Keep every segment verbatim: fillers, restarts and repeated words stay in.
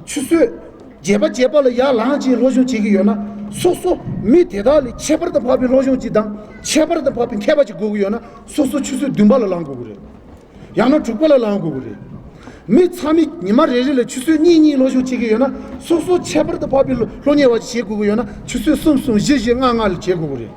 ཆུ་ཚོད་བརྒྱད་པ་བརྒྱད་པ་ལ་ཡར་ལངས་ཅིག་སློབ་སྦྱོང་བྱེད་ཀྱི་ཡོད་ན། སོ་སོ་མི་དེ་དག་ལས་ཁྱད་པར་དུ་འཕགས་པའི་སློབ་སྦྱོང་ཅིག་དང་ཁྱད་པར་དུ་འཕགས་པའི་མཁས་པ་ཅིག་དགོས་ཀྱི་ཡོད་ན། སོ་སོ་ཆུ་ཚོད་བདུན་པ་ལ་ལངས་དགོས་ཀྱི་རེད། ཡང་ན་དྲུག་པ་ལ་ལངས་དགོས་ཀྱི་རེད། མི་ཚང་མས་ཉི་མ་རེ་རེ་ལ་ཆུ་ཚོད་གཉིས་གཉིས་སློབ་སྦྱོང་བྱེད་ཀྱི་ཡོད་ན། སོ་སོ་ཁྱད་པར་དུ་འཕགས་པའི་སློབ་གཉེར་བ་ཅིག་བྱེད་དགོས་ཀྱི་ཡོད་ན། ཆུ་ཚོད་གསུམ་གསུམ་བཞི་བཞི་ལྔ་ལྔ་ལ་བྱེད་དགོས་ཀྱི་རེད།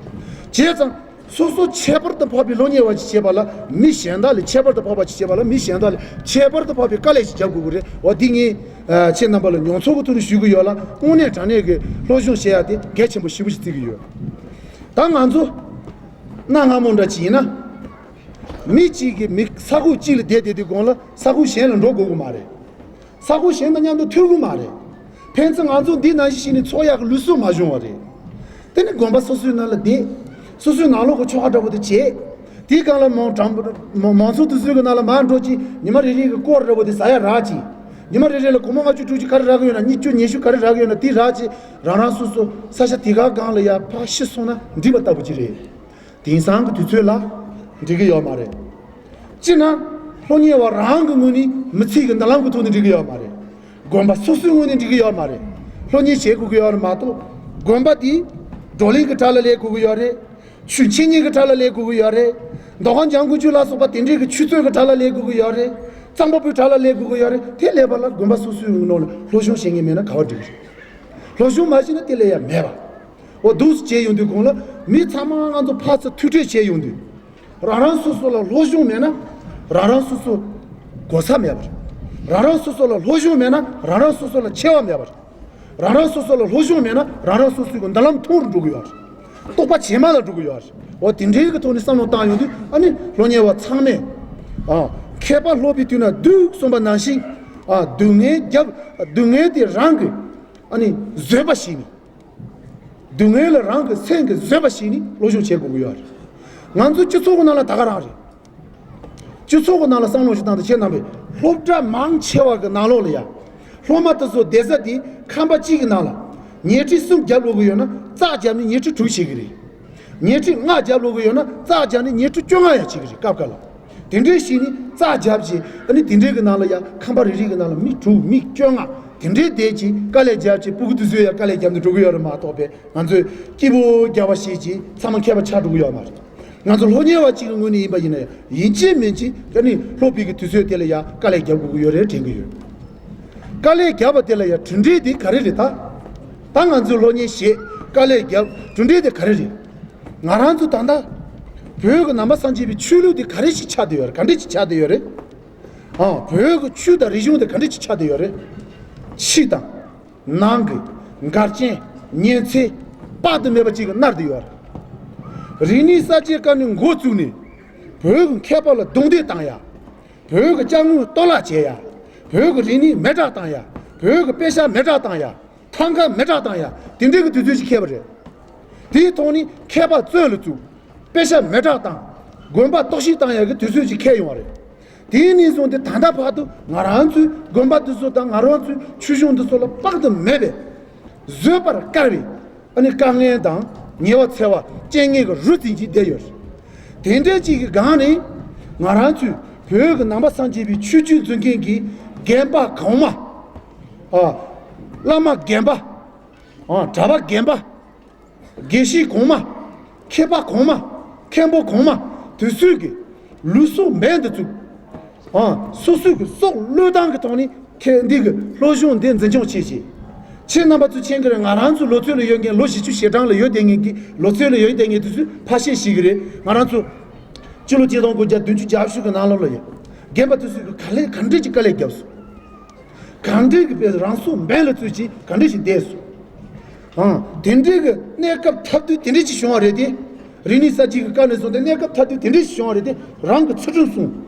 བྱས་ཙང་། སོ་སོ་ཁྱད་པར་དུ་འཕགས་པའི་སློབ་གཉེར་བ་ཅིག་བྱེད་པ་ལ་མི་གཞན་དག་ལས་ཁྱད་པར་དུ་འཕགས་པ་ཅིག་བྱེད་པ་ལ་མི་གཞན་དག་ལས་ཁྱད་པར་དུ་འཕགས་པའི་དཀའ་ལས་ཤིག་རྒྱབ་དགོས་ཀྱི་རེད། འོ་འདི་ངས་ཨ་ཁྱེད་རྣམ་པ་ལ་མྱོང་ཚོར་གྱི་ཐོག་ནས་ཞུ་གི་ཡོད་ལ། དངོས་གནས་དྲང་གནས་ཀྱི་སློབ་སྦྱོང་བྱེད་ཡ་དེ་གལ་ཆེན་པོ་ཞེ་པོ་ཞིག་བརྩི་གི་ཡོད། ད་ང་ཚོ་གནའ་སྔ་མོ་འདྲ་ཅིག་ཡིན་ན། མི་གཅིག་གིས་མི་ས་ཁུག་གཅིག་ལ་བསྡད་བསྡད་དུས་གོང་ལ་ས་ཁུག་གཞན་ལ་འགྲོ་དགོས་ཀྱི་མ་རེད། ས་ཁུག་གཞན་དང་མཉམ་དུ་ཐུག་གི་མ་རེད། ཕན་ཚུན་ང་ཚོ་འདི་ནང་བཞིན་བྱས་ནས་འཚོ་ཡག་གི་ལུགས་སྲོལ་མ་བྱུང་བ་རེད། དེ་ནི་དགོན་པ་སོ་སོའི་ནང་ལ་བསྡད། སོ་སོའི་ནང་ལོགས་ཀྱི་ཆོ་ག་འདྲ་པོ་དེ་བྱེད། དེའི་སྒང་ལ་མང་གྲངས་མང་མང་ཚོགས་དེ་ཚོའི་གི་ནང་ལ་མར་འགྲོ་ཅིག་ཉི་མ་རེ་རེ་གི་སྐོར་འདྲ་པོ་དེ་ཟ་ཡ་རག་ཅིག་ཉི་མ་རེ་རེ་ལ་སྒོར་མོ་ལྔ་བཅུ་དྲུག་ཅུ་ག་རེ་རག་གི་ཡོད་ན། ཉིས་བཅུ་ཉི་ཤུ་ག་རེ་རག་གི་ཡོད་ན། དེ་རག་ཅིག་རང་རང་སོ་སོ་ས་ཆ་དེ་ག་སྒང་ལ་ཡར་ཕར་ཤི་སོང་ན་འགྲིག་པ་ལྟ་བུ་ཅིག་རེད། དེང་སང་གི་དུས་ཚོད་ལ་འགྲིག་གི་ཡོད་མ་རེད། སྤྱིར་ན་སློབ་གཉེར་བ་རང་གི་ངོས་ནས་མི་ཚེ་གི་མདུན་ལམ་གྱི་ཐོག་ནས་འགྲིག་གི་ཡོད་མ་རེད། དགོན་པ་སོ་སོའི་ངོས་ནས་འགྲིག་གི་ཡོད་མ་རེད། སློབ་གཉེར་བྱེད་དགོས་ཀྱི་ཡོད་རེད་མ་གཏོགས། དགོན་པ་དེ་བགྲོ་གླེང་གི་གྲས་ལ་སླེབས་དགོས་ཀྱི་ཡོད་རེད། ཆོས་འཆད་ཉན་གྱི་གྲས་ལ་སླེབས་དགོས་ཀྱི་ཡོད་རེད། མདོ་ཁམས་ལྗང་ཁུ་ཆུ་ལ་སོགས་པ་དེ་འདྲའི་གི་ཆུ་ཚོད་ཀྱི་གྲས་ལ་སླེབས་དགོས་ཀྱི་ཡོད་རེད། གཙང་པ་པོའི་གྲས་ལ་སླེབས་དགོས་ཀྱི་ཡོད་རེད། དེ་སླེབས་པ་ལ་དགོན་པ་སོ་སོའི་ནང་ལ་སློབ་སྦྱོང་བྱེད་མཁན་མེད་ན་ག་པར་འགྲིག་གི་རེད། སློབ་སྦྱོང་མ་བྱས་ན་དེ་སླེབས་ཡ་མེད་པ། འོ་འདུག་སེ་བྱས་ཡོང་དུས་གོང་ལ་མི་ཚང་མ་ང་ཚོ་ཕར་ཚུར་ཐུག་འཕྲད་བྱས་ཡོང་དུས། རང་རང་སོ་སོ་ལ་སློབ་སྦྱོང་མེད་ན་རང་རང་སོ་སོ་གོ་ས་མེད་པ་རེད། རང་རང་སོ་སོ་ལ་སློབ་སྦྱོང་མེད་ན་རང་རང་སོ་སོ་ལ་ཆེ་བ་མེད་པ་རེད། རང་རང་སོ་སོ་ལ་སློབ་སྦྱོང་མེད་ན་རང་རང་སོ་སོའི་གི་མདུན་ལམ་ཐུང་རུ་འགྲོ་གི་ཡོད་རེད། རྟོགས་པ་ཇེ་དམའ་ལ་འགྲོ་གི་ཡོད་རེད། འོ་དེ་འདྲའི་གི་ཐོག་ནས་བསམ་བློ་བཏང་ཡོང་དུས། ཨ་ནི་སློབ་གཉེར་བ་ཚང་མས་ཨ་མཁས་པ་སློབ་པའི་དུས་ན་སྡུག་གསུངས་པ་ནང་བཞིན། ཨ་སྡུག་བསྔལ་རྒྱབ། སྡུག་བསྔལ་དེ་རང་གི་ཨ་ནི་བཟོད་པ་བྱས་ནས། སྡུག་བསྔལ་ལ་རང་གི་སེམས་ཀྱིས་བཟོད་པ་བྱས་ནས་སློབ་སྦྱོང་བྱེད་དགོས་ཀྱི་ཡོད་རེད། ང་ཚོའི་སྤྱི་ཚོགས་ཀྱི་ནང་ལ་ད་ག་རང་རེད། སྤྱི་ཚོགས་ཀྱི་ནང་ལ་བསམ་བློ་ཞིག་བཏང་སྟེ། ཁྱེད་རྣམ་པས་སློབ་གྲྭ་མང་ཆེ་བ་གི་ནང་ལོགས་ལ་ཡ། སློབ་མ་དེ་ཚོ་བསྡད་ས་དེ་ཁང་པ་གཅིག་གི་ནང་ལ་ཉལ་ཁྲི་གསུམ་རྒྱབ་ལོག་གི་ཡོད་ན། རྩ་བརྒྱབ་ནས་ཉལ་ཁྲི་དྲུག་བྱེད་ཀྱི་རེད། ཉལ་ཁྲི་ལྔ་རྒྱབ་ལོག་གི་ཡོད་ན། རྩ་བརྒྱབ་ནས་ཉལ་ཁྲི་བཅོ་ལྔ་ཡང་བྱེད་ཀྱི་རེད། སྐབས་འགའ་ལ། དེ་འདྲའི་ཞིག་ནི་རྩ་རྒྱབ་བྱས། ཨ་ནི་དེ་འདྲའི་གི་ནང་ལ་ཡ་ཁང་པ་རེ་རེ་གི་ནང་ལ་མི་དྲུག་མི་བཅོ་ལྔ་དེ་འདྲའི་བསྡད་ཀྱི་དཀའ་ལས་རྒྱབ་ཀྱི། སྤུ་གུ་དེ་ཚོས་ཡ་དཀའ་ལས་རྒྱབ་ནས་འགྲོ་གི་ཡོད་རེད་མ་གཏོགས་པས། ང་ཚོས་སྐྱིད་པོ་རྒྱག་པ་བྱེད་ཀྱི་ཚང་མ་མཁས་པ་ཆགས་འགྲོ་གི་ཡོད་མ་རེད། ང་ཚོ་སློབ་གཉེར་བ་གཅིག་གི་ངོས་ནས་ཡིན་པ་ཡིན་ན་ཡང་། ཡིན་གཅིག་མིན་གཅིག་ཨ་ནི་སློབ་དཔོན་གྱི་དུས་ཚོད་དེ་ལ་ཡ་དཀའ་ལས་རྒྱབ་དགོས་ཀྱི་ཡོད་རེད་དྲན་གྱི་ཡོད། དཀའ་ལས་རྒྱབ་པ་དེ་ལ་ཡ་གྲུབ་འབྲས་དེ་ག་རེ་རེད་ད། ད་ང་ཚོས་སློབ་གཉེར་བྱེད། དཀའ་ལས་རྒྱབ། གྲུབ་འབྲས་དེ་ག་རེ་རེད། ང་རང་ཚོ་ད་ལྟ་བོད་ཀྱི་ནང་པ་སངས་རྒྱས་པའི་ཆོས་ལུགས་དེ་ག་རེ་ཞིག་ཆགས་བསྡད་ཡོད་རེད། ག་འདྲ་ཞིག་ཆགས་བསྡད་ཡོད་རེད། ཨང་། བོད་ཀྱི་ཆོས་དང་རིག་གཞུང་དེ་ག་འདྲ་ཞིག་ཆགས་བསྡད་ཡོད་རེད། ཕྱི་དང་ནང་གི་འགལ་རྐྱེན་ཉེན་ཚན་དཔག་ཏུ་མེད་པ་ཅིག་གིས་མནར་བསྡད་ཡོད་རེད། རིག་གནས་གསར་བརྗེའི་སྐབས་ནས་འགོ་བཙུགས་ནས་བོད་ཀྱི་མཁས་པ་ལ་རྡུང་རྡེག་བཏང་ཡ། བོད་ཀྱི་ཅ་དངོས་གཏོར་བརླག་བྱས་ཡ། བོད་ཀྱི་རིག་གནས་མེ་སྲེག་བཏང་ཡ། བོད་ཀྱི་དཔེ་ཆ་མེ་སྲེག་བཏང་ཡ། ཐང་ག་མེ་སྲེག་བཏང་ཡ། དེ་འདྲའི་གི་དུས་ཚོད་ཅིག་འཁེལ་བ་རེད། དེའི་ཐོག་ནས་མཁས་པ་བཙོན་ལ་བཙུགས། དཔེ་ཆ་མེ་སྲེག་བཏང་། དགོན་པ་གཏོར་བཤིག་བཏང་ཡ་གི་དུས་ཚོད་ཅིག་འཁེལ་ཡོང་བ་རེད། དེའི་ནས་བཟུང་སྟེ་ད་ལྟ་བར་དུ་ང་རང་ཚོའི་དགོན་པ་འདི་ཚོ་དང་ང་རང་ཚོའི་ཆོས་གཞུང་འདི་ཚོ་ལ་དཔག་ཏུ་མེད་པའི་བཟོད་པར་དཀའ་བའི་ཨ་ནི་དཀའ་ངལ་དང་ཉེས་པ་འཚེ་བ་རྐྱེན་ངན་གྱི་རུ་འཛིན་གྱིས་བསྡད་ཡོད་རེད། དེ་འདྲའི་ཅིག་གི་སྒང་ནས་ང་རང་ཚོའི་བོད་ཀྱི་ནང་པ་སངས་རྒྱས་པའི་ཆོས་བརྒྱུད་འཛིན་མཁན་གྱི་རྒན་པ་གོང་མ། ཨ། བླ་མ་རྒན་པ། ཨ། གྲྭ་པ་རྒན་པ། དགེ་བཤེས་གོང་མ། མཁས་པ་གོང་མ། མཁན་པོ་གོང་མ་དེ་ཚོས་ཀྱི་ལུས་སྲོག་འབེན་དུ་བཙུགས། ཨ། སོ་སོའི་གི་སྲོག་བློས་བཏང་གི་ཐོག་ནས་ཁྱེད་འདི་གི་སློབ་སྦྱོང་འདི་འཛིན་སྐྱོང་བྱེད་ཅིག་ཁྱེད་རྣམ་པ་ཚོས་མཁྱེན་གྱི་རེད། ང་རང་ཚོ་ལོ་ཚོད་ལ་ཡོད་མཁན། ལོ་བཞི་བཅུ་ཞེ་གྲངས་ལ་ཡོད་བསྡད་མཁན་གྱི། ལོ་ཚོད་ལ་ཡོད་བསྡད་མཁན་དེ་ཚོས་ཕལ་ཆེར་ཤེས་ཀྱི་རེད། ང་རང་ཚོ་སྤྱི་ལོ་ཆིག་སྟོང་དགུ་བརྒྱ་བདུན་ཅུ་གྱ་བཞི་གི་ནང་ལོགས་ལ་ཡོད། རྒན་པ་དེ་ཚོས་གི་ག་ལེ་ག་འདྲས་ཀྱི་དཀའ་ལས་བརྒྱབ་སོང་། གང་འདྲས་ཀྱི་དཔེ་རང་སྲོག་འབེན་ལ་བཙུགས་ཀྱིས་གང་འདྲས་ཤིག་བསྡད་སོང་། ཨང་། དེ་འདྲས་ཀྱི་གནས་སྐབས་ཐབས་དུས་དེ་འདྲས་ཤིག་བྱུང་བ་རེད་དེ། རིག་གནས་གསར་བརྗེ་གི་སྐབས་ནས་བཟུང་སྟེ་གནས་སྐབས་ཐབས་དུས་དེ་འདྲས་ཤིག་བྱུང་བ་རེད་དེ། རང་གི་ཚུལ་ཁྲིམས་སྲུང་།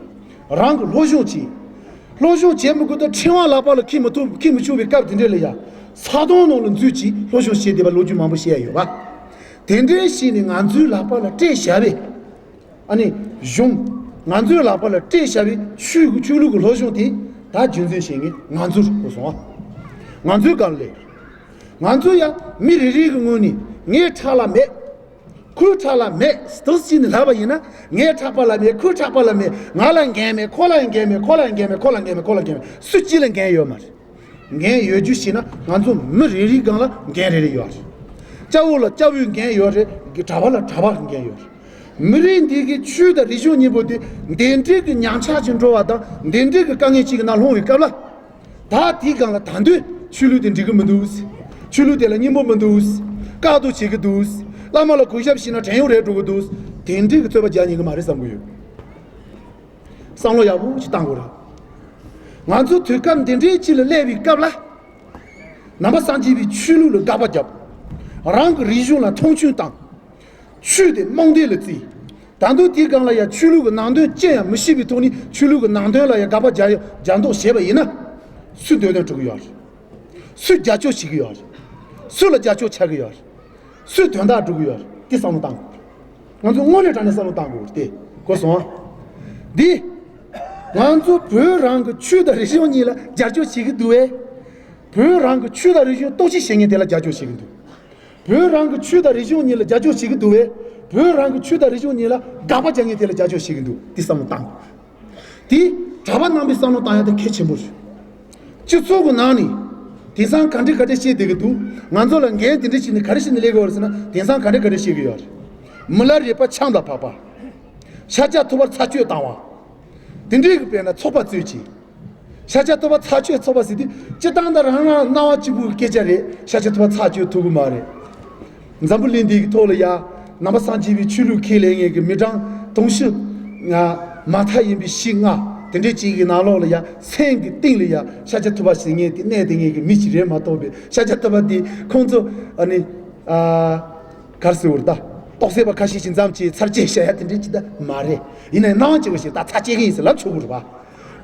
རང་གི་སློབ་སྦྱོང་བྱེད། སློབ་སྦྱོང་བྱེད་མི་དགོས་དུས་ཕྲེང་བ་ལག་པ་ལ་འཁྱེར་མི་ཐུབ། འཁྱེར་མི་ཆོག་པའི་སྐབས་དེ་འདྲས་ལ་ཡ། ས་དོང་ནང་ལ་འཛུལ་གྱིས་སློབ་སྦྱོང་བྱེད་བསྡད་པ་ལོ་རྒྱུས་མང་པོ་བཤད་ཡ་ཡོད་པ། དེ་འདྲས་ཤིག་ནས་ང་ཚོའི་ལག་པ་ལ་སྤྲད་བཞག་པས། ཨ་ནི་གཞུང་། ང་ཚོའི་ལག་པ་ལ་སྤྲད་བཞག་པའི་ཆོས་ཀྱི་ཆོས་ལུགས་ཀྱི་སློབ་སྦྱོང་དེ་ད་རྒྱུན་འཛིན་བྱེད་མཁན་ང་ཚོ་རེད། གོ་སོང་ཨ། ང་ཚོའི་སྒང་ལ་སླེབས། ང་ཚོ་ཡང་མི་རེ་རེ་གི་ངོས་ནས་ངའི་ཕྲག་ལ་མེད། ཁོའི་ཕྲག་ལ་མེད། སྡུག་ཅིག་ནས་ལབ་པ་ཡིན་ན། ངའི་ཕྲག་པ་ལ་མེད། ཁོའི་ཕྲག་པ་ལ་མེད། ང་ལ་འགན་མེད། ཁོ་ལ་འགན་མེད། ཁོ་ལ་འགན་མེད། ཁོ་ལ་འགན་མེད། ཁོ་ལ་འགན་མེད། སུ་གཅིག་ལ་འགན་ཡོད་མ་རེད། འགན་ཡོད་རྒྱུ་ཞིག་ན་ང་ཚོ་མི་རེ་རེའི་སྒང་ལ་འགན་རེ་རེ་ཡོད་རེད། སྐྱ་བོ་ལ་སྐྱ་བོའི་འགན་ཡོད་རེད། གྲྭ་པ་ལ་གྲྭ་པའི་འགན་ཡོད་རེད། མི་རིགས་འདི་གི་ཆོས་དང་རིག་གཞུང་གཉིས་པོ་དེ་འདི་འདྲའི་གི་ཉམས་ཆག་ཅིག་འགྲོ་བ་དང་། འདི་འདྲའི་གི་དཀའ་ངལ་ཅིག་གི་ནང་ལྷུང་བའི་སྐབས་ལ། ད་དེའི་སྒང་ལ་ད་དུང་ཆོས་ལུགས་དེ་འགྲིག་གི་མི་འདུག། ཆོས་ལུགས་དེ་ལ་སྙིང་པོ་མི་འདུག། བཀག་སྡོམ་བྱེད་ཀྱི་འདུག། བླ་མ་ལ་གུས་ཞབས་བྱས་ན་བྲན་གཡོག་རེད་འགྲོ་གི་འདུག། དེ་འདྲའི་གི་རྩོད་པ་རྒྱག་ཉན་གི་མ་རེད་བསམ་གི་ཡོད། བསམ་བློ་ཡག་པོ་ཞིག་བཏང་དགོས་རེད། ང་ཚོ་དུས་སྐབས་འདི་འདྲའི་ཅིག་ལ་སླེབས་པའི་སྐབས་ལ། ནང་པ་སངས་རྒྱས་པའི་ཆོས་ལུགས་ལ་དགག་པ་བརྒྱབ། རང་གི་རིག་གཞུང་ལ་མཐོང་ཆུང་བཏང་། ཆོས་དེ་རྨོངས་དད་ལ་བརྩིས། ད་དུང་དེའི་སྒང་ལ་ཡང་ཆོས་ལུགས་ཀྱི་ནང་དོན་ཅི་ཡང་མི་ཤེས་པའི་ཐོག་ནས་ཆོས་ལུགས་ཀྱི་ནང་དོན་ལ་ཡང་དགག་པ་རྒྱག་རྒྱག་མདོག་བྱས་པ་ཡིན་ན། སུས་འདོད་དོན་སྒྲུབ་ཀྱི་ཡོད་རེད། སུས་རྒྱབ་སྐྱོར་བྱེད་ཀྱི་ཡོད་རེད། སུ་ལ་རྒྱབ་སྐྱོར་ཆགས་ཀྱི་ཡོད་རེད། སུས་དོན་དག་སྒྲུབ་ཀྱི་ཡོད་རེད། དེ་བསམ་བློ་བཏང་དགོས། ང་ཚོ་དངོས་གནས་དྲང་གནས་བསམ་བློ་བཏང་དགོས་རེད་དེ། གོ་སོང་ཨ། འདི། ང་ཚོ་བོད་རང་གི་ཆོས་དང་རིག་གཞུང་གཉིས་ལ་རྒྱབ་སྐྱོར་བྱེད་ཀྱི་འདུག་བས། བོད་རང་གི་ཆོས་དང་རིག་གཞུང་གཏོར་བཤིག་བྱེད་མཁན་དེ་ལ་རྒྱབ་སྐྱོར་བྱེད་ཀྱི་འདུག། བོད་རང་གི་ཆོས་དང་རིག་གཞུང་གཉིས་ལ་རྒྱབ་སྐྱོར་བྱེད་ཀྱི་འདུག་བས། བོད་རང་གི་ཆོས་དང་རིག་གཞུང་གཉིས་ལ་དགག་པ་རྒྱག་མཁན་དེ་ལ་རྒྱབ་སྐྱོར་བྱེད་ཀྱི་འདུག། འདི་བསམ་བློ་བཏང་དགོས། དེ་གྲྭ་པ་རྣམ་པས་བསམ་བློ་བཏང་ཡ་དེ་གལ་ཆེན་པོ་རེད། སྤྱི་ཚོགས་ཀྱི་ནང་ནས་དེང་སང་ག་འདྲ་ག་འདྲ་བཤད་བསྡད་ཀྱི་འདུག། ང་ཚོ་ལ་འགན་དེ་འདྲ་བྱས་ནས་ག་རེ་བྱས་ནས་སླེབས་ཀྱི་ཡོད་རེད་ཟེར་ན། དེང་སང་ག་འདྲ་ག་འདྲ་བཤད་ཀྱི་ཡོད་རེད། མི་ལ་རས་པ་ཆམ་ལ་ཕབ་པ། ཤཱཀྱ་ཐུབ་པར་ཚར་གཅོད་བཏང་བ། དེ་འདྲའི་གི་དཔེར་ན་ཚོགས་པ་རྩོད་ཅིང་། ཤཱཀྱ་ཐུབ་པ་ཚར་གཅོད་ཚོགས་པ་ཟེར་དུས། སྤྱིར་བཏང་ད་རང་རང་སྣང་བ་གཅིག་པུའི་སྐད་ཆ་རེད། ཤཱཀྱ་ཐུབ་པ་ཚར་གཅོད་ཐུབ་ཀྱི་མ་རེད། འཛམ་བུ་གླིང་འདི་གི་ཐོག་ལ་ཡ། ནང་པ་སངས་རྒྱས་པའི་ཆོས་ལུགས་ཁས་ལེན་མཁན་གྱི་མི་གྲངས་དུང་ཕྱུར་ལྔ་མ་མཐའ་ཡིན་པའི་བཞི་ལྔ་དེ་འདྲའི་ཅིག་གི་ནང་ལོགས་ལ་ཡ། སེམས་ཀྱི་གཏིང་ལ་ཡ་ཤཱཀྱ་ཐུབ་པ་ཟེར་མཁན་དེ་གནས་བསྡད་མཁན་གྱི་མི་ཞིག་རེད་མ་གཏོགས་པའི། ཤཱཀྱ་ཐུབ་པ་དེ་ཁོང་ཚོ་ཨ་ནི་ཨ་ག་རེ་ཟེར་དགོས་རེད་ད། རྟོགས་སད་པ་ཁ་ཤས་ཤིག་མཚམས་ཀྱི་ཚར་གཅོད་བྱ་ཡ་དེ་འདྲའི་ཅིག་ད་མ་རེད། ཡིན་ན་ཡང་སྣང་བ་སྐྱེ་བ་ཞིག་ད་ཚར་གཅོད་མཁན་ཡིན་ཟེར་ལབ་ཆོག་གི་རེད་པ།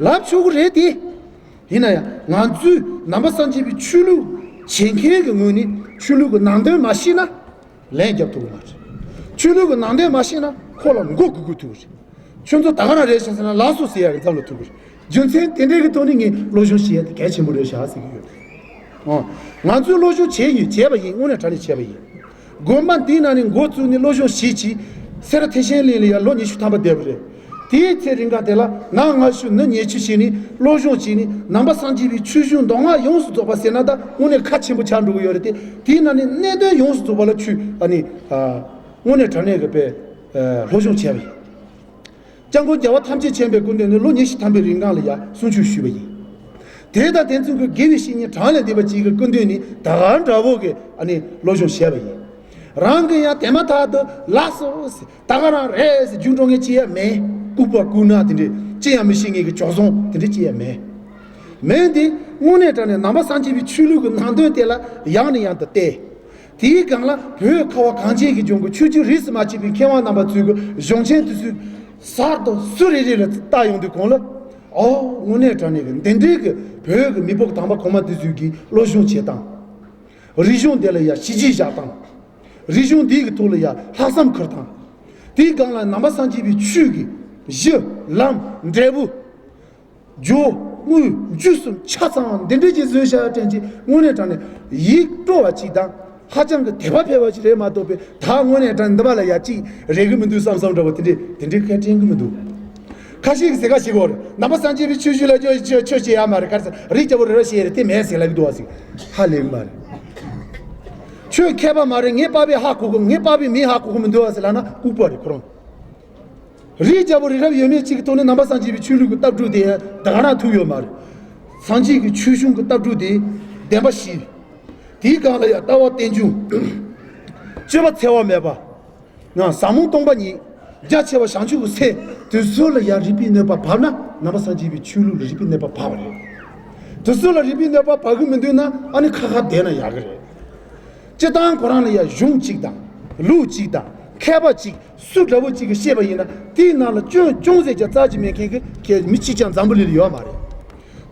ལབ་ཆོག་གི་རེད་དེ། ཡིན་ན་ཡང་ང་ཚོས་ནང་པ་སངས་རྒྱས་པའི་ཆོས་ལུགས་བྱེད་མཁན་གྱི་ངོས་ནས་ཆོས་ལུགས་ཀྱི་ནང་དོན་མ་ཤེས་ན་ལན་རྒྱབ་ཐུབ་ཀྱི་མ་རེད། ཆོས་ལུགས་ཀྱི་ནང་དོན་མ་ཤེས་ན་ཁོ་ལ་མགོ་སྒུར་དགོས་ཐུག་རེད། ཁྱོད་ཚོ་ད་ག་རང་རེད་ཤག་ཟེར་ན་ལགས་སོ་ཟེར་ཡག་གི་མཚམས་ལ་ཐུག་གི་རེད། རྒྱུ་མཚན་དེ་འདྲའི་གི་ཐོག་ནས་ངས་སློབ་སྦྱོང་བྱེད་ཡ་དེ་གལ་ཆེན་པོ་རེད་ཤག་ཟེར་གྱི་ཡོད་རེད། ཨོ། ང་ཚོས་སློབ་སྦྱོང་བྱས་ཡོད། བྱས་པ་ཡིན། དངོས་གནས་དྲང་གནས་བྱས་པ་ཡིན། དགོན་པ་འདིའི་ནང་ནས་འགོ་བཙུགས་ནས་སློབ་སྦྱོང་བྱས་བྱས། སེ་ར་ཐེག་ཆེན་གླིང་ལ་ཡ་ལོ་ཉི་ཤུ་ཐམ་པ་བསྡད་པ་རེད། དེའི་ཚེ་རིང་ག་དེ་ལ་ང་སྔ་ཤོས་ནི་ཉེ་ཤོས་བྱས་ནས་སློབ་སྦྱོང་བྱས་ནས་ནང་པ་སངས་རྒྱས་པའི་ཆོས་གཞུང་མདོ་སྔགས་ཡོངས་སུ་རྫོགས་པ་ཟེར་ན་ད་དངོས་གནས་ཁ་ཆེན་པོ་ཆགས་འགྲོ་གི་ཡོད་རེད་དེ། དེའི་ནང་ནས་གནད་དོན་ཡོངས་སུ་རྫོགས་པ་ལ་ཆོས་ཨ་ནི་ཨ་དངོས་གནས་དྲང་གནས་ཀྱི་དཔེ་ཨ་སློབ་སྦྱོང་བྱས་པ་ཡིན། སྐྱབས་མགོན་རྒྱལ་བ་ཐམས་ཅད་མཁྱེན་པའི་སྐུ་མདུན་ནས་ལོ་ཉི་ཤུ་ཐམ་པའི་རིང་གང་ལ་ཡ་གསུང་ཆོས་ཞུས་པ་ཡིན། དེ་དང་དེ་མཚུངས་ཀྱི་དགེ་བའི་བཤེས་གཉེན་གྲངས་ལས་འདས་པ་ཅིག་གི་སྐུ་མདུན་ནས་ད་ག་འདྲ་བོ་གི་ཨ་ནི་སློབ་སྦྱོང་བྱས་པ་ཡིན། རང་གི་ཡང་དེ་མ་ཐག་ཏུ་ལགས་སོ་ཟེར། ད་ག་རང་རེད་ཟེར་རྒྱུགས་འགྲོ་མཁན་ཅི་ཡང་མེད། ལྐུགས་པ་ལྐུགས་ནག་དེ་འདྲས་ཅི་ཡང་མི་ཤེས་མཁན་གྱི་ཇོ་བཟང་དེ་འདྲས་ཅི་ཡང་མེད། མེད་དེ། དངོས་གནས་དྲང་གནས་ནང་པ་སངས་རྒྱས་པའི་ཆོས་ལུགས་ཀྱི་ནང་དོན་དེ་ལ་ཡང་ནས་ཡང་དུ་བལྟས། དེའི་སྒང་ལ་བོད་ཁ་བ་གངས་ཅན་གྱི་ལྗོངས་ཀྱི་ཆོས་བརྒྱུད་རིས་སུ་མ་ཆད་པའི་མཁས་དབང་རྣམ་པ་ཚོའི་གི་གཞུང་ཆེན་དེ་ཚོའི་གསར་དུ་སུ་རེ་རེ་ལ་ལྟ་ཡོང་དུས་གོང་ལ། ཨོ། དངོས་གནས་དྲང་གནས་ཀྱི་འདི་འདྲའི་གི་བོད་ཀྱི་མི་རབས་དང་པ་གོང་མ་དེ་ཚོའི་གི་སློབ་སྦྱོང་བྱེད་སྟངས། རིག་གཞུང་དེ་ལ་ཡ་གཞི་གཅིག་བཞག་སྟངས། རིག་གཞུང་འདི་གི་ཐོག་ལ་ཡ་ལྷག་བསམ་འཁུར་སྟངས། དེའི་སྒང་ལ་ནང་པ་སངས་རྒྱས་པའི་ཆོས་ཀྱི་གཞི་ལམ་འབྲས་བུ། སྦྱོར་དངོས་རྒྱུད་གསུམ་ཆ་ཚང་བ་འདི་འདྲའི་ཅིག་བཟོས་བཞག་དྲན་ཅིག་དངོས་གནས་དྲང་གནས་ཡིད་སྤྲོ་བ་ཅིག་དང་ཧ་ཅང་གི་དད་པ་འཕེལ་བ་ཅིག་རེད་མ་གཏོགས་པའི་ད་དངོས་གནས་དྲང་འདི་པ་ལ་ཡ་ཅིག་རེག་གི་མི་འདུག་བསམ་བསམ་འདྲ་བོ་དེ་འདྲའི་དེ་འདྲའི་སྐད་དྲན་གི་མི་འདུག། ཁ་ཤས་ཀྱིས་ཟེར་ཁ་ཞིག་གོ་རེད། ནང་པ་སངས་རྒྱས་པའི་ཆོས་བརྒྱུད་ལ་ཆོས་ཆོས་ཆོས་བྱེད་ཡ་མ་རེད། ག་རེ་ཟེར་རིགས་རྒྱལ་པོ་རི་རབ་བཤད་རེད་དེ་མེད་ཟེར་ལབ་ཀྱི་འདུག་བ་ཟིག་ཧ་ལས་གི་མ་རེད། ཆོས་མཁས་པ་མ་རེད། ངའི་པ་ཕས་ཧ་གོ་གི། ངའི་པ་ཕས་མི་ཧ་གོ་གི་མི་འདུག་བ་ཟེར་ལབ་ན་ལྐུགས་པ་རེད་ཁོ་རང་། རིགས་རྒྱལ་པོ་རི་རབ་ཡོད་མེད་ཅིག་གི་ཐོག་ནས་ནང་པ་སངས་རྒྱས་པའི་ཆོས་ལུགས་ཀྱི་ལྟ་གྲུབ་དེ་ད་ག་རང་ཐུག་ཡོད་མ་རེད། སངས་རྒྱས་ཀྱི་ཆོས་གཞུང་གི་ལྟ་གྲུབ་དེ་བདེན་པ་བཞི། དེའི་སྒང་ལ་ཡང་ལྟ་བ་རྟེན་འབྱུང་། སྤྱོད་པ་འཚེ་བ་མེད་པ། ཡང་ཟབ་མོ་སྟོང་པ་ཉིད། རྒྱ་ཆེ་བ་བྱང་ཆུབ་ཀྱི་སེམས། དེ་ཚོ་ལ་ཡང་རིག་པའི་གནོད་པ་བབས་ན་ནང་པ་སངས་རྒྱས་པའི་ཆོས་ལུགས་ལ་རིག་པའི་གནོད་པ་བབས་པ་རེད། དེ་ཚོ་ལ་རིག་པའི་གནོད་པ་བབས་ཀྱི་མི་འདུག་ན་ཨ་ནི་ཁ་ཁ་བསྡད་ན་ཡག་གི་རེད། སྤྱིར་བཏང་ཁོ་རང་ལ་ཡང་གཞུང་གཅིག་དང་། ལུགས་གཅིག་དང་། མཁས་པ་གཅིག་སུ་འདྲ་བོ་གཅིག་གིས་བཤད་པ་ཡིན་ན་དེའི་ནང་ལ་སྐྱོན་ཅུང་ཟད་ཀྱང་རྩ་ཆེ་མེད་མཁན་གྱི་མི་གཅིག་ཀྱང་འཛམ་བུ་གླིང་ལ་ཡོད་མ་རེད།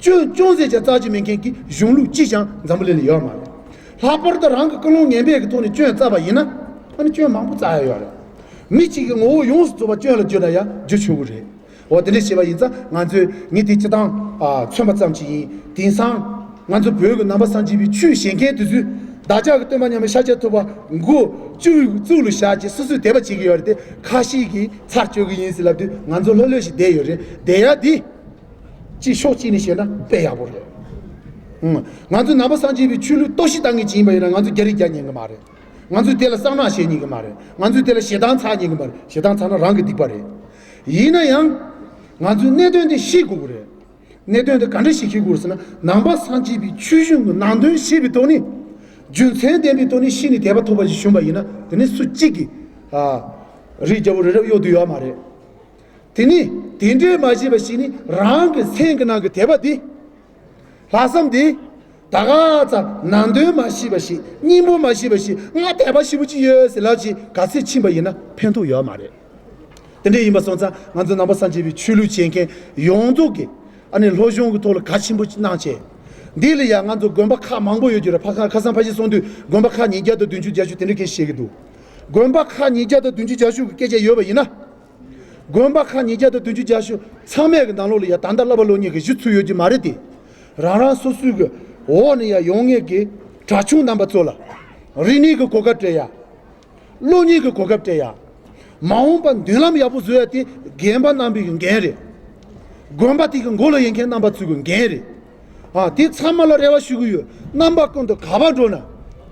སྐྱོན་ཅུང་ཟད་ཀྱང་རྩ་ཆེ་མེད་མཁན་གྱི་གཞུང་ལུགས་གཅིག་ཀྱང་འཛམ་བུ་གླིང་ལ་ཡོད་མ་རེད། ལྷག་པར་དུ་རང་གི་ཀུན་སློང་ངན་པའི་གི་ཐོག་ནས་སྐྱོན་བཙལ་བ་ཡིན་ན་ཨ་ནི་སྐྱོན་མང་པོ་བཙལ་ཡ་ཡོད་རེད། མི་གཅིག་གི་ངོ་བོ་ཡོངས་སུ་རྫོགས་པ་སྐྱོན་ལ་བརྗོད་ན་ཡང་བརྗོད་ཆོག་གི་རེད། འོ་དེ་འདྲ་བྱས་པ་ཡིན་ཙང་ང་ཚོས་ངས་དེ་སྤྱིར་བཏང་ཨ་མཚོན་པ་ཙམ་ཞིག་ཡིན། དེང་སང་ང་ཚོ་བོད་ཀྱི་ནང་པ་སངས་རྒྱས་པའི་ཆོས་བྱེད་མཁན་དེ་ཚོས་བདག་ཅག་གི་སྟོན་པ་མཉམ་མེད་ཤཱཀྱ་ཐུབ་པ་མགོ་བཅུ་གཙུག་ལ་བཞག་བྱས་སོ་སོས་དད་པ་བྱེད་ཀྱི་ཡོད་རེད་དེ། ཁ་ཤས་ཀྱིས་ཚར་གཅོད་ཀྱི་ཡིན་ཟེར་ལབ་དུས་ང་ཚོ་ལྷོད་ལྷོད་ཞིག་བསྡད་ཡོད་རེད། བསྡད་ཡ་འདི་ཅིག་ཕྱོགས་གཅིག་ནས་བཤད་ན་དཔེ་ཡག་པོ་རེད། ང་ཚོ་ནང་པ་སངས་རྒྱས་པའི་ཆོས་ལུགས་གཏོར་བཤིག་བཏང་མཁན་ཅིག་ཡིན་པ་ཡིན་ན། ང་ཚོ་རྒྱ་རིགས་རྒྱག་ཉན་གི་མ་རེད། ང་ཚོས་དེ་ལ་གསང་སྔགས་བཤད་ཉན་གི་མ་རེད། ང་ཚོས་དེ་ལ་ཞེ་སྡང་ཚ་ཉན་གི་མ་རེད། ཞེ་སྡང་ཚ་ན་རང་གི་སྡིག་པ་རེད། ཡིན་ན་ཡང་ང་ཚོས་གནད་དོན་དེ་ཤེས་དགོས་ཀྱི་རེད། གནད་དོན་དེ་ག་འདྲ་ཞིག་ཤེས་དགོས་ཟེར་ན། ནང་པ་སངས་རྒྱས་པའི་ཆོས་གཞུང་གི་ནང་དོན་ཤེས་པའི་ཐོག་ནས། རྒྱུ་མཚན་ལྡན་པའི་ཐོག་ནས་ཤེས་ནས་དད་པ་ཐོབ་པ་ཞིག་བྱུང་བ་ཡིན་ན། དེ་ནི་སུ་གཅིག་གིས་ཨ་རིགས་རྒྱལ་པོ་རི་རབ་གཡོལ་དུ་ཡོད་མ་རེད། དེ་ནི་དེ་འདྲའི་མ་བྱས་པ་ཞིག་ནི། རང་གི་སེམས་ཀྱི་ནང་གི་དད་པ་དེ། ལྷག་བསམ་དེ། ད་ག་ཙམ་ནང་དོན་མ་ཤེས་པ་ཞིག་སྙིང་པོ་མ་ཤེས་པ་ཞིག་ང་དད་པ་ཞེ་པོ་ཅིག་ཡོད་ཟེར་ལབ་ཅིག་ག་ཚོད་ཕྱིན་པ་ཡིན་ན་ཕན་ཐོགས་ཡོད་མ་རེད། དེ་འདྲ་ཡིན་པ་སོང་ཙང་། ང་ཚོ་ནང་པ་སངས་རྒྱས་པའི་ཆོས་ལུགས་བྱེད་མཁན་ཡོངས་རྫོགས་ཀྱིས་ཨ་ནི་སློབ་སྦྱོང་གི་ཐོག་ལ་གལ་ཆེན་པོ་གནང་བྱས། འདི་ལ་ཡང་ང་ཚོ་དགོན་པ་ཁག་མང་པོ་ཡོད་ཀྱི་རེད། ཕ་ཁ་ཁ་སང་ཕ་གཞིས་གསུང་དུས་དགོན་པ་ཁག་ཉིས་བརྒྱ་དང་བདུན་ཅུ་བརྒྱད་ཅུ་དེ་འདྲ་སྐད་བཤད་ཀྱི་འདུག་དགོན་པ་ཁག་ཉིས་བརྒྱ་དང་བདུན་ཅུ་བརྒྱད་ཅུ་གི་སྐད་ཆ་ཡོད་པ་ཡིན་ན། དགོན་པ་ཁག་ཉིས་བརྒྱ་དང་བདུན་ཅུ་བརྒྱད་ཅུ་ཚང་མའི་གི་ནང་ལོགས་ལ་ཡ་ད་ལྟ་བསླབ་པ་སློབ་གཉེར་གྱི་གཞི་ཚུགས་ཡོད་ཀྱི་མ་རེད་དེ། རང་རང་སོ་སོའི་གི་འོག་ནས་ཡ་ཡོང་མཁན་གྱི་གྲྭ་ཆུང་རྣམ་པ་ཚོ་ལ་རིག་གནས་ཀྱི་གོ་སྐབས་སྤྲད་ཡ། སློབ་གཉེར་གྱི་གོ་སྐབས་སྤྲད་ཡ། མ་འོངས་པར་མདུན་ལམ་ཡག་པོ་བཟོ་ཡ་དེ་རྒན་པ་རྣམ་པའི་གི་འགན་རེད། དགོན་པ་དེ་གི་མགོ་ལ་ཡོད་མཁན་རྣམ་པ་ཚོའི་གི་འགན་རེད། ཨ། དེ་ཚང་མ་ལ་རེ་བ་ཞུ་གི་ཡོད། རྣམ་པ་ཀུན་ཏུ་ག་པར་འགྲོ་ན།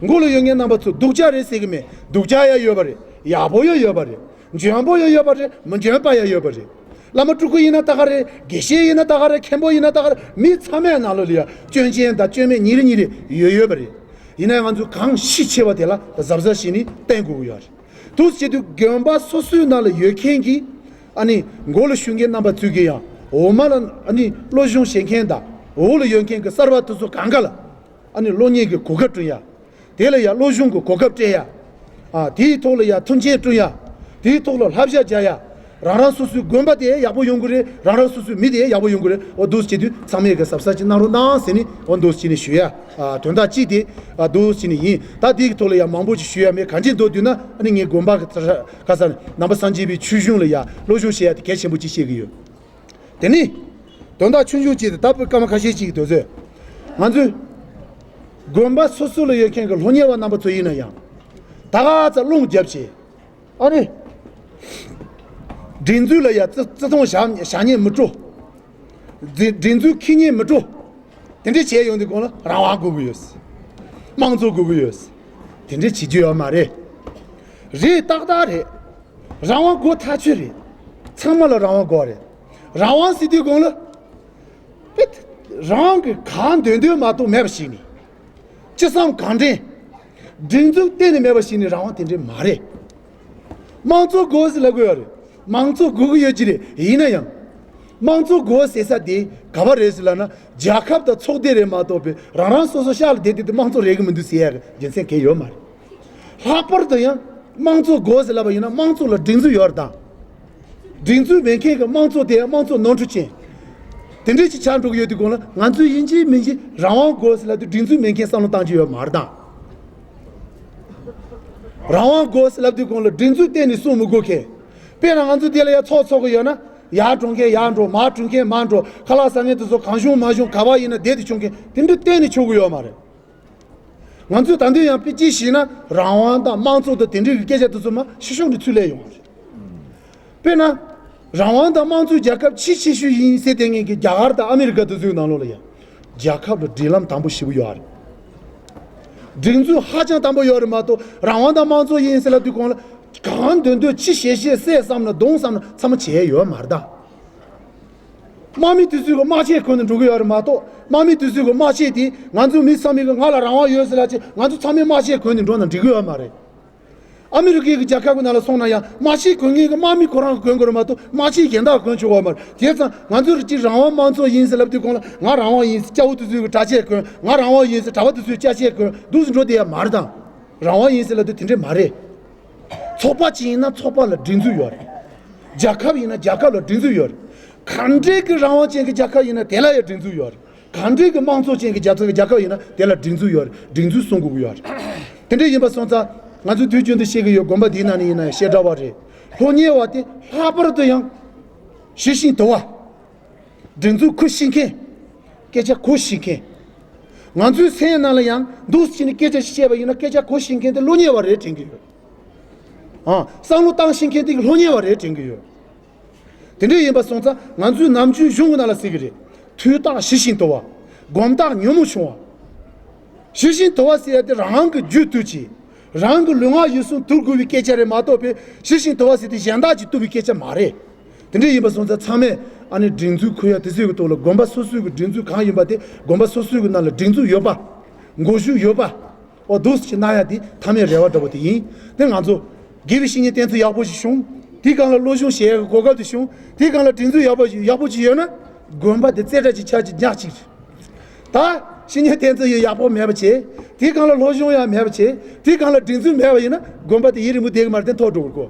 མགོ་ལ་ཡོད་མཁན་རྣམ་པ་ཚོ་སྡུག་ཅག་རེད་ཟེར་གི་མེད། སྡུག་ཅག་ཡང་ཡོད་པ་རེད། ཡག་པོ་ཡང་ཡོད་པ་རེད། འཇོན་པོ་ཡང་ཡོད་པ་རེད། མི་འཇོན་པ་ཡང་ཡོད་པ་རེད། བླ་མ་སྤྲུལ་སྐུ་ཡིན་ན་ད་ག་རེད། དགེ་བཤེས་ཡིན་ན་ད་ག་རེད། མཁན་པོ་ཡིན་ན་ད་ག་རེད། མི་ཚང་མའི་ནང་ལོགས་ལ་ཡ་སྐྱོན་ཅན་དང་སྐྱོན་མེད་ཉིན་རེ་ཉིན་རེ་ཡོད་ཡོད་པ་རེད། ཡིན་ན་ཡང་ང་ཚོས་གང་ཤེས་ཆེ་བ་དེ་ལ་གཟབ་གཟབ་བྱས་ནས་བསྟེན་དགོས་ཀྱི་ཡོད་རེད། འདུག་སེ་བྱེད་དུས་དགོན་པ་སོ་སོའི་ནང་ལ་ཡོད་མཁན་གྱི་ཨ་ནི་མགོ་ལ་ཞུགས་མཁན་རྣམ་པ་ཚོས་ཀྱི་ཡང་འོག་མ་ལ་ཨ་ནི་སློབ་སྦྱོང་བྱེད་མཁན་དང་འོག་ལ་ཡོད་མཁན་གྱི་གསར་པ་དེ་ཚོ་གང་ག་ལ་ཨ་ནི་སློབ་གཉེར་གྱི་གོ་སྐབས་བསྐྲུན་ཡ། དེ་ལ་ཡང་སློབ་སྦྱོང་གི་གོ་སྐབས་སྤྲད་ཡ། ཨ། དེའི་ཐོག་ལ་ཡང་མཐུན་རྐྱེན་བསྐྲུན་ཡ། དེའི་ཐོག་ལ་བསླབ་བྱ་སྦྱར་ཡ། རང་རང་སོ་སོའི་དགོན་པ་དེ་ཡག་པོ་ཡོང་གི་རེད། རང་རང་སོ་སོའི་མི་དེ་ཡག་པོ་ཡོང་གི་རེད། འོ་འདུག་སེ་བྱེད་དུས་ཚང་མས་གི་གཟབ་གཟབ་ཅིག་གནང་རོགས་གནང་ཟེར་ནས་འོ་འདུག་སེ་བྱས་ནས་ཞུ་ཡ། ཨ། དོན་དག་གཅིག་དེ། ཨ། འདུག་སེ་བྱས་ནས་ཡིན། ད་དེའི་ཐོག་ལ་ཡང་མང་པོ་ཞིག་ཞུ་ཡ་མེད། གང་ཅི་འདུག་བསྡུས་ན་ཨ་ནི་ངས་དགོན་པ་གི་ཚ་ག་ས་ནང་པ་སངས་རྒྱས་པའི་ཆོས་གཞུང་ལ་ཡ་སློབ་སྦྱོང་བྱེད་ཡ་དེ་གལ་ཆེན་པོ་ཅིག་བཤད་གི་ཡོད། དེ་ནི། དོན་དག་ཆུང་ཆུང་གཅིག་དང་ད་བུ་སྐར་མ་ཁ་ཤས་ཅིག་གི་དུས་ཚོད། ང་ཚོས། དགོན་པ་སོ་སོ་ལ་ཡོད་མཁན་གྱི་སློབ་གཉེར་བ་རྣམ་པ་ཚོ་ཡིན་ན་ཡང་། ད་ག་ཚ་རླུང་རྒྱབ་བྱས། ཨ་ནི། སྒྲིག་འཛུགས་ལ་ཡ་བརྩི་བརྩི་མཐོང་བཞག་བཞག་ཉེན་མི་སྤྲོ། སྒྲིག་སྒྲིག་འཛུགས་འཁྱེར་ཉེན་མི་སྤྲོ། དེ་འདྲས་བྱས་ཡོང་དུས་གོང་ལ་རང་དབང་དགོས་ཀྱི་ཡོད། དམངས་གཙོ་དགོས་ཀྱི་ཡོད། དེ་འདྲས་བྱེད་རྒྱུ་ཡོད་མ་རེད། རེད། ཏག་ཏག་རེད། རང་དབང་དགོས་ཐག་ཆོད་རེད། ཚང་མ་ལ་རང་དབང་དགོས་རེད། རང་དབང་ཟེར་དུས་གོང་ལ། པེ། རང་གི་གང་འདོད་འདོད་མ་གཏོགས་མེད་པ་ཞིག་ནི། ཅི་བསམ་གང་དྲན། སྒྲིག་འཛུགས་གཏན་ནས་མེད་པ་ཞིག་ནི་རང་དབང་དེ་འདྲས་མ་རེད། དམངས་གཙོ་དགོས་ཟེར་ལབ་དགོས་ཡོད་རེད། དམངས་གཙོ་དགོས་ཀྱི་ཡོད་ཀྱི་རེད། ཡིན་ན་ཡང་། དམངས་གཙོ་དགོས་ཟེར་ས་དེ་ག་པ་རེད་ཟེར་ལབ་ན། རྒྱལ་ཁབ་དང་ཚོགས་སྡེ་རེད་མ་གཏོགས་པའི་རང་རང་སོ་སོ་ཤག་ལ་བསྡད་བསྡད་དེ་དམངས་གཙོ་རེད་གི་མི་འདུག་ཟེར་ཡ་གི་རྒྱུ་མཚན་གང་ཡང་ཡོད་མ་རེད། ལྷག་པར་དུ་ཡང་དམངས་གཙོ་དགོས་ཟེར་ལབ་པ་ཡིན་ན་དམངས་གཙོ་ལ་སྒྲིག་འཛུགས་ཡོད་རེད་དང་། སྒྲིག་འཛུགས་མེད་མཁན་གྱི་དམངས་གཙོ་དེ་ཡང་དམངས་གཙོ་ནོར་འཁྲུལ་ཅན། དེ་འདྲས་ཅིག་ཆགས་འགྲོ་གི་ཡོད་དུས་གོང་ལ་ང་ཚོས་ཡིན་གཅིག་མིན་གཅིག་རང་དབང་དགོས་ཟེར་ལབ་དུས་སྒྲིག་འཛུགས་མེད་མཁན་བསམ་བློ་བཏང་རྒྱུ་ཡོད་མ་རེད་དང་། རང་དབང་དགོས་ཟེར་ལབ་དུས་གོང་ལ་སྒྲིག་འཛུགས་གཏན་ནས་སྲུང་མི་དགོས་མཁན། དཔེར་ན་ང་ཚོ་དེ་ལ་ཡ་ཚོགས་འཚོགས་གི་ཡོད་ན། ཡར་འགྲོ་མཁན་ཡར་འགྲོ། མར་འགྲོ་མཁན་མར་འགྲོ། ཁ་ལག་ཟ་མཁན་དེ་ཚོ་གང་བྱུང་མང་བྱུང་ག་པ་ཡིན་ན་བསྡད་དེ་བྱུང་མཁན་དེ་འདྲ་གཏན་ནས་ཆོག་གི་ཡོད་མ་རེད། ང་ཚོས་ད་དུང་ཡང་དཔེ་ཅིག་བཤད་ན་རང་དབང་དང་དམངས་གཙོ་དང་དེ་འདྲའི་གི་སྐད་ཆ་དེ་ཚོ་མར་ཕྱི་ཕྱོགས་ནས་ཚུར་སླེབས་ཡོང་བ་རེད། དཔེར་ན། རང་དབང་དང་དམངས་གཙོའི་རྒྱལ་ཁབ་ཆེས་ཆེ་ཤོས་ཡིན་ཟེར་བསྡད་མཁན་གྱི་རྒྱ་གར་དང་ཨ་མི་རི་ཀ་དེ་ཚོའི་ནང་ལོགས་ལ་ཡང་། རྒྱལ་ཁབ་ལ་སྒྲིག་ལམ་དམ་པོ་ཞེ་པོ་ཡོད་རེད། སྒྲིག་འཛུགས་ཧ་ཅང་དམ་པོ་ཡོད་རེད་མ་གཏོགས་རང་དབང་དང་དམངས་གཙོ་ཡིན་ཟེར་ལབ་དུས་གོང་ལ། གང་འདོད་འདོད་ཅི་བྱེད་བྱེད་བསད་བསམ་ན་རྡུང་བསམ་ན་ཚང་མ་བྱས་ཡོད་མ་རེད་ད། དམག་མི་དེ་ཚོས་གི་དམག་ཆས་གོན་ནས་འགྲོ་གི་ཡོད་རེད་མ་གཏོགས་དམག་མི་དེ་ཚོས་གི་དམག་ཆས་དེ་ང་ཚོ་མི་ཚང་མས་གི་ང་ལ་རང་དབང་ཡོད་ཟེར་ལབ་བྱས་ང་ཚོ་ཚང་མས་དམག་ཆས་གོན་ནས་འགྲོ་ན་འགྲིག་གི་ཡོད་མ་རེད། ཨ་མི་རི་ཀའི་གི་རྒྱལ་ཁབ་ཀྱི་ནང་ལ་སོང་ན་ཡང་དམག་ཆས་གོན་མཁན་གི་དམག་མི་ཁོ་རང་གི་གོན་དགོས་རེད་མ་གཏོགས་དམག་ཆས་གཞན་དག་གོན་ཆོག་གི་ཡོད་མ་རེད། དེ་ཙང་ང་ཚོ་རི་སྤྱིར་རང་དབང་དམངས་གཙོ་ཡིན་ཟེར་ལབ་དུས་གོང་ལ་ང་རང་དབང་ཡིན་ཟེར་སྐྱ་བོ་དེ་ཚོས་གི་གྲྭ་ཆས་གོན། ང་རང་དབང་ཡིན་ཟེར་གྲྭ་པ་དེ་ཚོས་སྐྱ་ཆས་གོན་འདུག་སེ་འགྲོ་བསྡད་ཡ་མ་རེད་དང་། རང་དབང་ཡིན་ཟེར་ལབ་དུས་དེ་འདྲས་མ་རེད། ཚོགས་པ་ཅིག་ཡིན་ན་ཚོགས་པ་ལ་སྒྲིག་འཛུགས་ཡོད་རེད། རྒྱལ་ཁབ་ཡིན་ན་རྒྱལ་ཁབ་ལ་སྒྲིག་འཛུགས་ཡོད་རེད། གང་འདྲའི་གི་རང་དབང་ཅན་གྱི་རྒྱལ་ཁབ་ཡིན་ན་དེ་ལ་ཡང་སྒྲིག་འཛུགས་ཡོད་རེད། གང་འདྲའི་གི་དམངས་གཙོ་ཅན་གྱི་རྒྱལ་ཁབ་རྒྱལ་ཁབ་ཡིན་ན་དེ་ལ་སྒྲིག་འཛུགས་ཡོད་རེད། སྒྲིག་འཛུགས་སྲུང་དགོས་ཀྱི་ཡོད་རེད། དེ་འདྲ་ཡིན་པ་སོང་ཙང་ང་ཚོས་དུས་རྒྱུན་དུ་བཤད་ཀྱི་ཡོད། དགོན་པ་འདིའི་ནང་ནས་ཡིན་ན་ཡང་བཤད་གྲྭ་བ་རེད། སློབ་གཉེར་བ་དེ་ལྷག་པར་དུ་ཡང་ཤེས་བཞིན་དུ་བ། སྒྲིག་འཛུགས་གོ་ཤེས་མཁན། སྐད་ཆ་གོ་ཤེས་མཁན། ང་ཚོའི་སེམས་ནང་ལ་ཡང་འདུག་སེ་བྱས་ནས་སྐད་ཆ་ཞིག་བཤད་པ་ཡིན་ན་སྐད་ཆ་གོ་ཤེས་མཁན་དེ་སློབ་གཉེར་བ་རེད་དྲན་གྱི་ཡོད། ཨང་། བསམ་བློ་བཏང་ཤེས་མཁན་དེ་སློབ་གཉེར་བ་རེད་དྲན་གྱི་ཡོད། དེ་འདྲ་ཡིན་པ་སོང་ཙང་ང་ཚོའི་ནམ་རྒྱུན་གཞུང་གི་ནང་ལ་ཟེར་གྱི་རེད། ཐོས་རྟགས་ཤེས་བཞིན་དུ་བ། སྒོམ་རྟགས་ཉོན་མོངས་ཆུང་བ། ཞི་ཞིང་དུལ་བ་ཟེར་ཡ་དེ་རང་གི་རྒྱུད་དུལ་གྱིས། རང་གི་ལུས་ངག་ཡིད་གསུམ་དུལ་དགོས་པའི་སྐད་ཆ་རེད་མ་གཏོགས་པའི་ཞི་ཞིང་དུལ་བ་ཟེར་དེ་གཞན་དག་གིས་བཏུལ་བའི་སྐད་ཆ་མ་རེད། དེ་འདྲ་ཡིན་པ་སོང་ཙང་ཚང་མས་ཨ་ནི་སྒྲིག་འཛུགས་ཁུར་ཡ་དེ་ཚོའི་གི་ཐོག་ལ་དགོན་པ་སོ་སོའི་གི་སྒྲིག་འཛུགས་གང་ཡིན་པ་དེ་དགོན་པ་སོ་སོའི་གི་ནང་ལ་སྒྲིག་འཛུགས་ཡོད་པ། འགོ་ཤུགས་ཡོད་པ། འོ་འདུག་སེ་གནང་ཡ་དེ་མཐའ་མའི་རེ་བ་འདྲ་པོ་དེ་ཡིན། དེ་ང་ཚོ་དགེ་བའི་བཤེས་གཉེན་བསྟེན་ཚུལ་ཡག་པོ་ཞིག་བྱུང་། དེའི་སྒང་ལ་སློབ་སྦྱོང་བྱེད་ཡ་གི་གོ་སྐབས་དེ་བྱུང་། དེའི་སྒང་ལ་སྒྲིག་འཛུགས་ཡག་པོ་ཞིག་ཡག་པོ་ཅིག་ཡོད་ན་དགོན་པ་དེ་རྩེ་གྲ་ཅིག་ཆགས་ཅིག་ཉག་ཅིག་རེད། ད་བཤེས་གཉེན་བསྟེན་ཚུལ་ཡག་པོ་མེད་པ་བྱས། དེའི་སྒང་ལ་སློབ་སྦྱོང་ཡང་མེད་པ་བྱས། དེའི་སྒང་ལ་སྒྲིག་འཛུགས་མེད་པ་ཡིན་ན་དགོན་པ་དེ་ཡུན་རིང་པོ་བསྡད་གི་མ་རེད། དེ་འཐོར་འགྲོ་གི་རེད་གོ།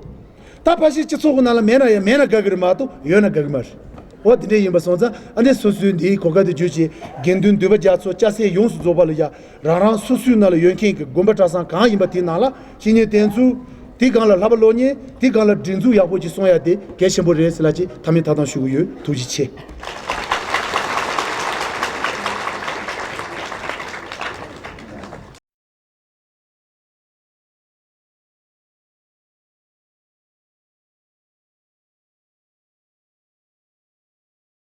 ད་ཕལ་ཆེར་སྤྱི་ཚོགས་ཀྱི་ནང་ལ་མེད་ན་ཡང་མེད་ན་དགའ་གི་རེད་མ་གཏོགས་ཡོད་ན་དགའ་གི་མ་རེད། འོ་དེ་འདྲ་ཡིན་པ་སོང་ཙང་ཨ་ནི་སོ་སོའི་འདིའི་གོ་སྐབས་དེ་བརྒྱུད་བྱས་དགེ་འདུན་འདུས་པ་རྒྱ་མཚོ་སྐྱ་སེར་ཡོངས་སུ་རྫོགས་པ་ལ་ཡ་རང་རང་སོ་སོའི་ནང་ལ་ཡོད་མཁན་གྱི་དགོན་པ་གྲྭ་ཚང་གང་ཡིན་པ་དེའི་ནང་ལ་བཤེས་གཉེན་བསྟེན་ཚུལ། དེའི་སྒང་ལ་བསླབ་པ་སློབ་གཉེར། དེའི་སྒང་ལ་སྒྲིག་འཛུགས་ཡག་པོ་ཅིག་སྲུང་ཡ་དེ་གལ་ཆེན་པོ་རེད་ཟེར་ལབ་ཅིག་མཐའ་མའི་ཐོག་དང་ཞུ་གི་ཡོད། ཐུགས་རྗེ་ཆེ།